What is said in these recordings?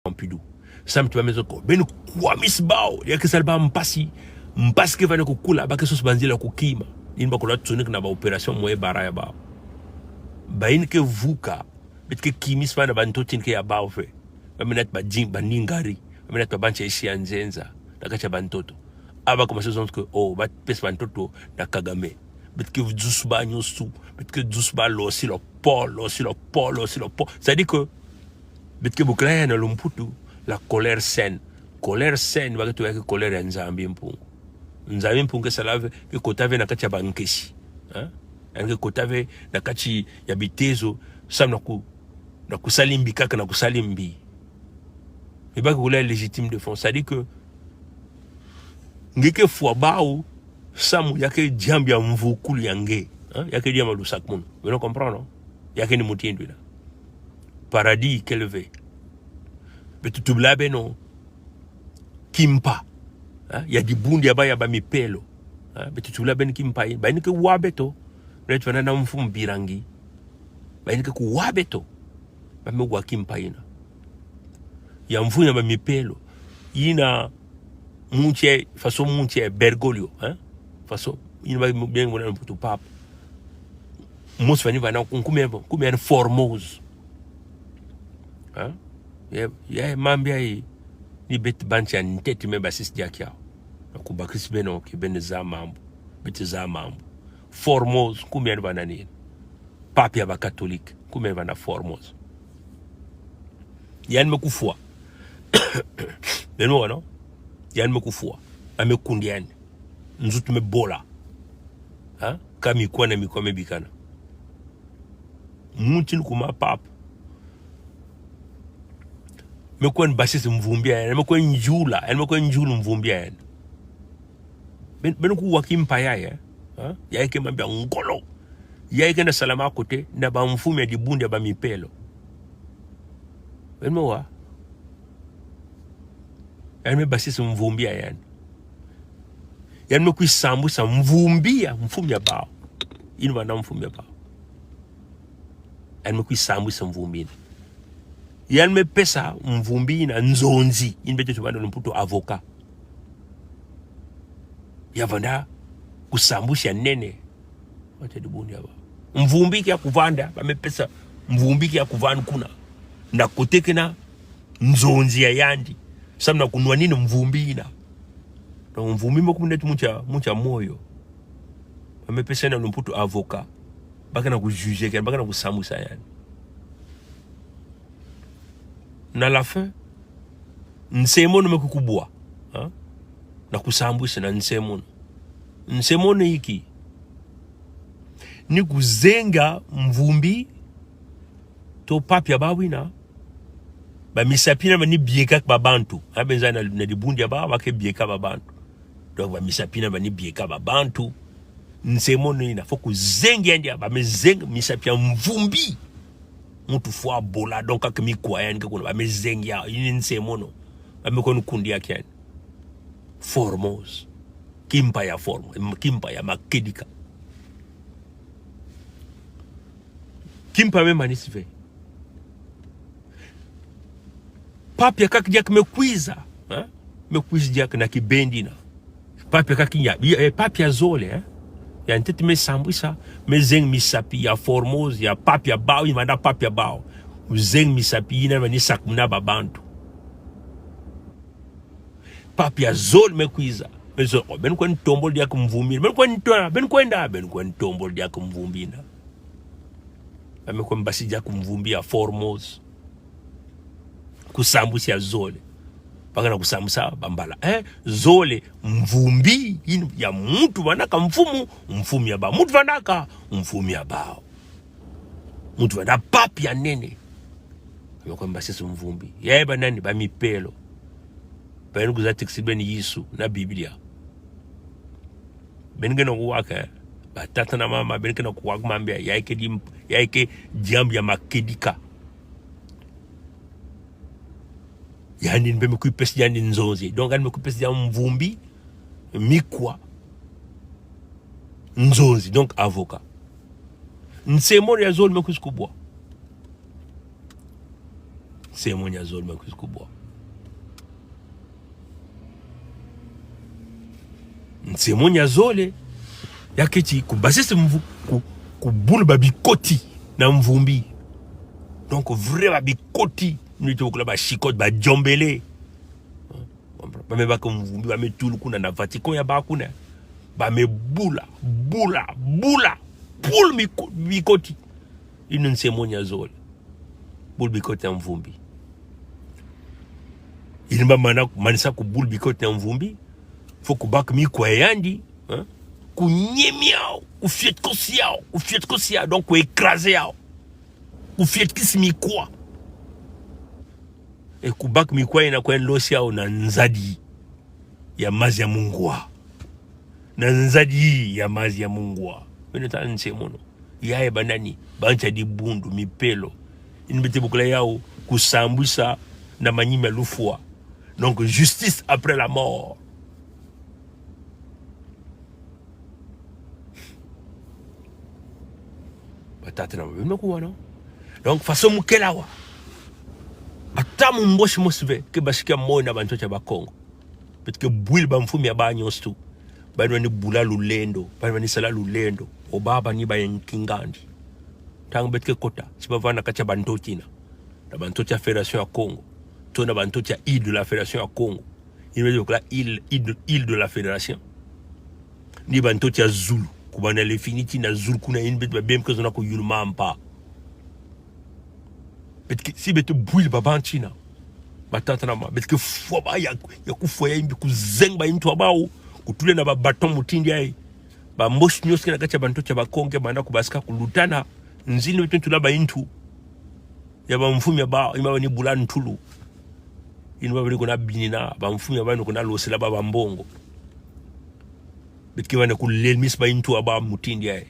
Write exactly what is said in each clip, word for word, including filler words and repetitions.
Pompidou. Samu ti bamesoko, beno kwamisi bawu, ya ke sala bawu mpasi, mpasi ke fwana kukula, ba ke sosa banzila kukima. Ni bakola tsonika na ba opération moyen barrage ya bawu. Bayina ke vuka, beto ke kimisi fwana bantoto yina ke ya bawu fwe. Bamena ti bading, baningari, bamena ti babantia isi ya nzenza, na kati ya bantoto. Aba commencer zonza que, oh, bapesa bantoto na Kagame. Beto ke dzusu bawu nyonso, beto ke dzusu bawu losi lo po, losi lo po, losi lo po. C'est-à-dire que, beto ke bokila ya na lumputu, la colère saine. Colère saine, ba ke tuba ya ke colère ya Nzambi Mpungu. Nzambi Mpungu ke sala ve, ke kota ve na kati ya bankesi. Hein? Yandi ke kota ve na kati ya bitezo, samu na ku, na kusala mbi kaka na kusala mbi. Mais ba ke koleka légitime défense. C'est-à-dire que, nge ke fwa bawu, samu ya ke diambu ya mvukulu ya nge. Hein? Ya ke diambu ya lusakumuno. Beno comprendre, non? Ya ke ni mutindu yina. Paradis kele ve. Beto tubila beno kimpa. Hein? Ya dibundu ya bawu ya bamipelo. Hein? Beto tubila beno kimpa. Bayina ke wa beto. Beto fwana na mfumu Birangi. Bayina ke kuwa beto. Bame wa kimpa yina. Ya mfumu ya bamipelo. Yina muntu ya, faso muntu ya Bergoglio, hein? Faso, yina ba, bien, mwana mputu pape. Mosi fani fana, nkumbu, nkumbu ya Formose. Hein? Ya, ya, mambu ya, ni beto bantu ya ntete me basisi diaka yawu. Na kubakisi beno, ke beno zaba mambu. Beto zaba mambu. Formose, nkumbu ya fana ni. Pape ya ba catholique, nkumbu ya fana Formose. Yandi me kufwa. Beno wa, non? Yandi me kufwa. Ame kundi yandi. Nzutu me bola. Ha? Ka mikwa na mikwa me bikana. Muntu ni kuma pape. Me kwenda basisa mvumbi ya yandi, me kwenda yula, yandi me kwenda yula mvumbi ya yandi. Beno, beno kuwa kimpa ya, ya. Ha? Ya ke mambu ya ngolo. Ya ke na salama kote, na bamfumu ya dibundu ya bamipelo. Beno me wa. Yandi me basisa mvumbi ya yandi. Yandi me kwiza sambwisa mvumbi ya, mfumu ya bawu. Yina fana mfumu ya bawu. Yandi me kwiza sambwisa mvumbi yina. Yandi me pesa mvumbi yina nzonzi. Yina beto tubaka na lumputu avocat. Ya fwana kusambwisa ya nene. Kati ya dibundu ya bawu. Mvumbi ke ya kuvanda, ba me pesa mvumbi ke ya kuvanda kuna. Na kuteka na nzonzi ya yandi. Samu na kunwanina mvumbi yina. Donc mvumbi me kumneti muntu ya, muntu ya moyo. Ba me pesa na lumputu avocat. Ba ke na kujuger yandi, ba ke na kusambwisa yandi. Na la fin, nsemono me kwiza kubwa. Ha? Na kusambwisa na nsemono. Nsemono iki. Ni kuzenga mvumbi, to pape ya bawu yina. Bamisapi yina ba ni bieka ba bantu. Ha, beno zaba na, na dibundu ya bawu, ba ke bieka ba bantu. Donc, bamisapi yina ba ni bieka ba bantu. Nsemono yina, faut kuzenga yandi ya, ba me zenga misapi ya mvumbi. Muntu fwa bola, donc, kaka mikwa yandi ke kuna, ba me zenga ya, yina nsemono. Ba me kwenda kundi ya yandi. Formose. Kimpa ya Formose, kimpa ya makedika. Kimpa me manisa ve. Pape ya kaki diaka me kwiza, ha? Me kwiza diaka na kibendina. Pape ya kaki ya, ya, eh, pape ya zole, ha? Ya ntete me sambwisa, me zenga misapi ya Formose, ya pape ya bawu, yina fwana pape ya bawu. Kuzenga misapi yina ba ni sakumuna ba bantu. Pape ya zole me kwiza. Me zo, oh, beno kwenda tombula diaka mvumbi yina. Beno kwenda to-, beno kwenda, beno kwenda tombula diaka mvumbi yina. Ba me kwenda basisa diaka mvumbi ya Formose. Kusambwisa ya zole. Ba ke na kusambwisa bambala. Eh, zole mvumbi yina ya muntu fwanaka mfumu, mfumu ya bawu. Muntu fwanaka mfumu ya bawu. Muntu fwana pape ya nene. Ba me kwenda basisa mvumbi. Ya ba nani, bamipelo. Beno kwiza tekisi beno Yesu na Biblia. Beno ke na kuwaka, batata na mama, beno ke na kuwaka mambu ya, ya ke di-, ya ke diambu ya makedika. Yandi ni ba me kwiza pesa yandi nzonzi. Donc, yandi me kwiza pesa yandi mvumbi, mikwa, nzonzi, donc avocat. Nsemono ya zole me kwiza kubwa. Nsemo'ni ya zole me kwizi kubwa. Nsemo'ni ya zole, ya keti kubasisa mvu-, ku-, kubula babikoti na mvumbi. Donc, vrai babikoti, nito kula ba chicotte, ba diombele. Ba me baka mvumbi, ba me tula kuna na Vatican ya bâ kuna. Ba me bula, bula, bula, bula miko-, bikoti. Ino nsemo'ni ya zole. Bula bikoti ya mvumbi. Ino ba mana, manisa kubula bikoti ya mvumbi. Faut kubaka mikwa yandi, hein? Kunyemi yawu, kufiotikosi yawu, kufiotikosi yawu, donc ku écraser yawu. Kufiotikisi mikwa. E kubaka mikwa yina kwenda losa yawu na nzadi ya mazi ya mungwa. Na nzadi ya mazi ya mungwa. Beno tala nsemono. Yayi banani, bantu ya dibundu, mipelo. Ino beto bokila yawu kusambwisa na manima ya lufwa. Donc, justice après la mort. Batata na mama, beno me kuwa, non? Donc, façon mu kele awa, ata mumbosi mosi ve ke basika moyo na bantoti ya Bakongo. Beto ke bwila bamfumu ya bâ nyonso tu. Bani bani bula lulendo, bani bani sala lulendo. Obaba ni ba ya kingandi. Ntangu beto ke kota, si bavanda na kati ya bantoti yina, na bantoti ya Fédération ya Kongo, to na bantoti ya Île de la Fédération ya Kongo. Ino beto bokila Île, Île, Île de la Fédération. Ni bantoti ya zulu, kubanda l'infini tii na zulu kuna, ino beto babembe ke zonza kuyulu mampa. Beto ke, si beto bwila babantu yina, batata na mama, beto ke fwa ba ya, ya kufwa ya imbi, kuzenga bayintu ya bawu, kutula na ba bâton mutindu yayi. Bambosi nyonso ke na kati ya bantoti ya Bakongo ke banda kubasika kulutana nzila beto tula bayintu ya bamfumu ya bawu, ino ba bani bula ntulu. Ino ba bani kuna binina, bamfumu ya bawu ino kuna losela bawu bambongo. Beto ke banda kulelemisa bayintu ya bawu mutindu yayi.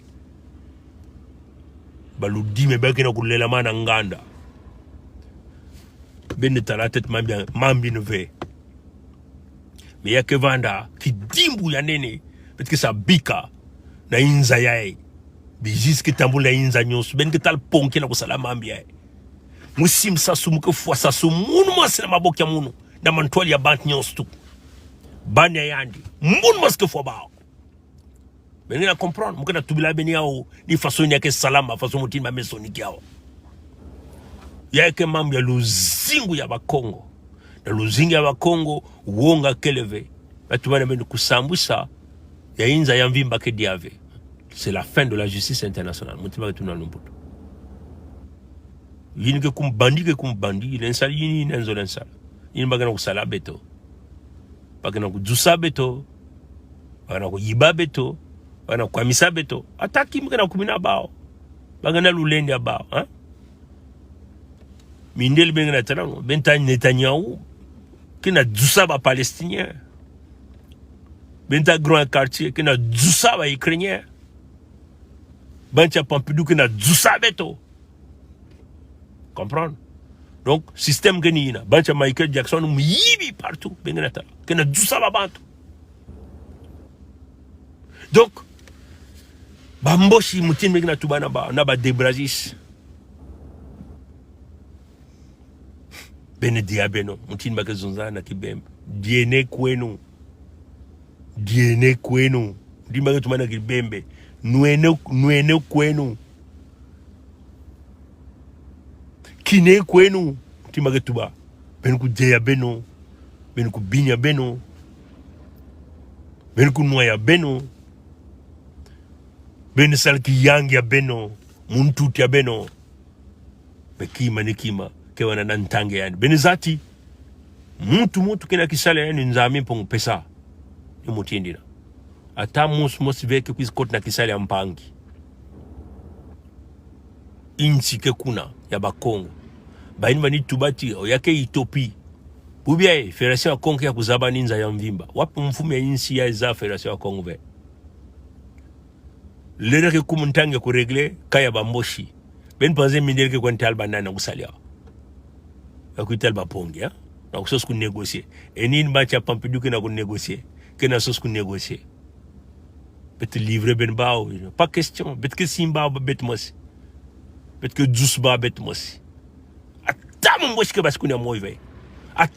Baludimi ba ke na kulelamana nganda. Beno tala ntete mambi, mambi ino ve. Mais ya ke vanda kidimbu ya nene, beto ke sa bika na inza yayi. Bizisi ke tambula na inza nyonso. Beno ke tala pont ke na kusala mambi yayi. Mu simba sasu, mu ke fwa sasu, munu mwasi na maboko ya munu, na mantwali ya bantu nyonso tu. Bani ya yandi, munu mwasi ke fwa bawu. Beno ke na comprendre, mu ke na tubila beno yawu, ni façon yina ke salama, façon mutindu ba me sonika yawu. Ya ke mambu ya luzingu ya Bakongo. Na luzingu ya Bakongo, wonga kele ve. Batubana beno kusambwisa, ya inza ya mvimba ke dia ve. C'est la fin de la justice internationale. Mutindu ba ke tuna lumputu. Yina ke kum bandit, ke kum bandit, yina nsala, yina, yina nzololo nsala. Yina ba ke na kusala beto. Ba ke na kudusa beto. Ba ke na kuyiba beto. Ba ke na kukwamisa beto. Ata kima ke na kumina bawu. Ba ke na lulendo ya bawu, hein? Mindele beno ke na tala ngo. Beno tala Netanyahu ke na dusa ba Palestiniens. Beno tala Grand Quartier ke na dusa ba Ukrainiens. Bantu ya Pompidou ke na dusa beto. Comprendre? Donc, système ke ni yina. Bantu ya Michael Jackson, muyibi partout. Beno ke na tala. Ke na dusa babantu. Donc, bambosi mutindu beno ke na tubana bawu, na ba Debrazzis. Beno dia beno, mutindu ba ke zonza na Kibembe. Dieno kweno. Dieno kweno. Mutindu ba ke tubana na Kibembe. Nweno, nweno kweno. Kino kweno. Mutindu ba ke tuba. Beno kudia ya beno. Beno kubina ya beno. Beno kunwa ya beno. Beno sala kiyangi ya beno. Muntuti ya beno. Mais kima ni kima, ke wana na ntangu ya yandi. Beno zati, muntu muntu ke na kisala ya yandi Nzambi Mpungu pesa. Ni mutindu yina. Ata mosi mosi ve ke kwizi kota na kisala ya mpangi. Insi ke kuna, ya Bakongo. Bayina bani tuba ti, o ya ke Utopie. Bubu yayi, Fédération ya Kongo ke ya kuzaba ni nza ya mvimba. Wapi mfumu ya insi ya zaba Fédération ya Kongo ve? L'heure ke kuma ntangu ya kurégler cas ya bambosi. Beno panze mindele ke kwenda tala banani na kusala yawu? Ya kwenda tala ba Pongi, hein? Na kusosa kunégocier. E nini bantu ya Pompidou ke na kunégocier? Ke na sosa kunégocier. Beto livrer beno bawu, you know. Pas question. Beto ke simba bawu beto mosi. Beto ke dusa bawu beto mosi. Ata Mong bos ke bas kunyia moiwe. At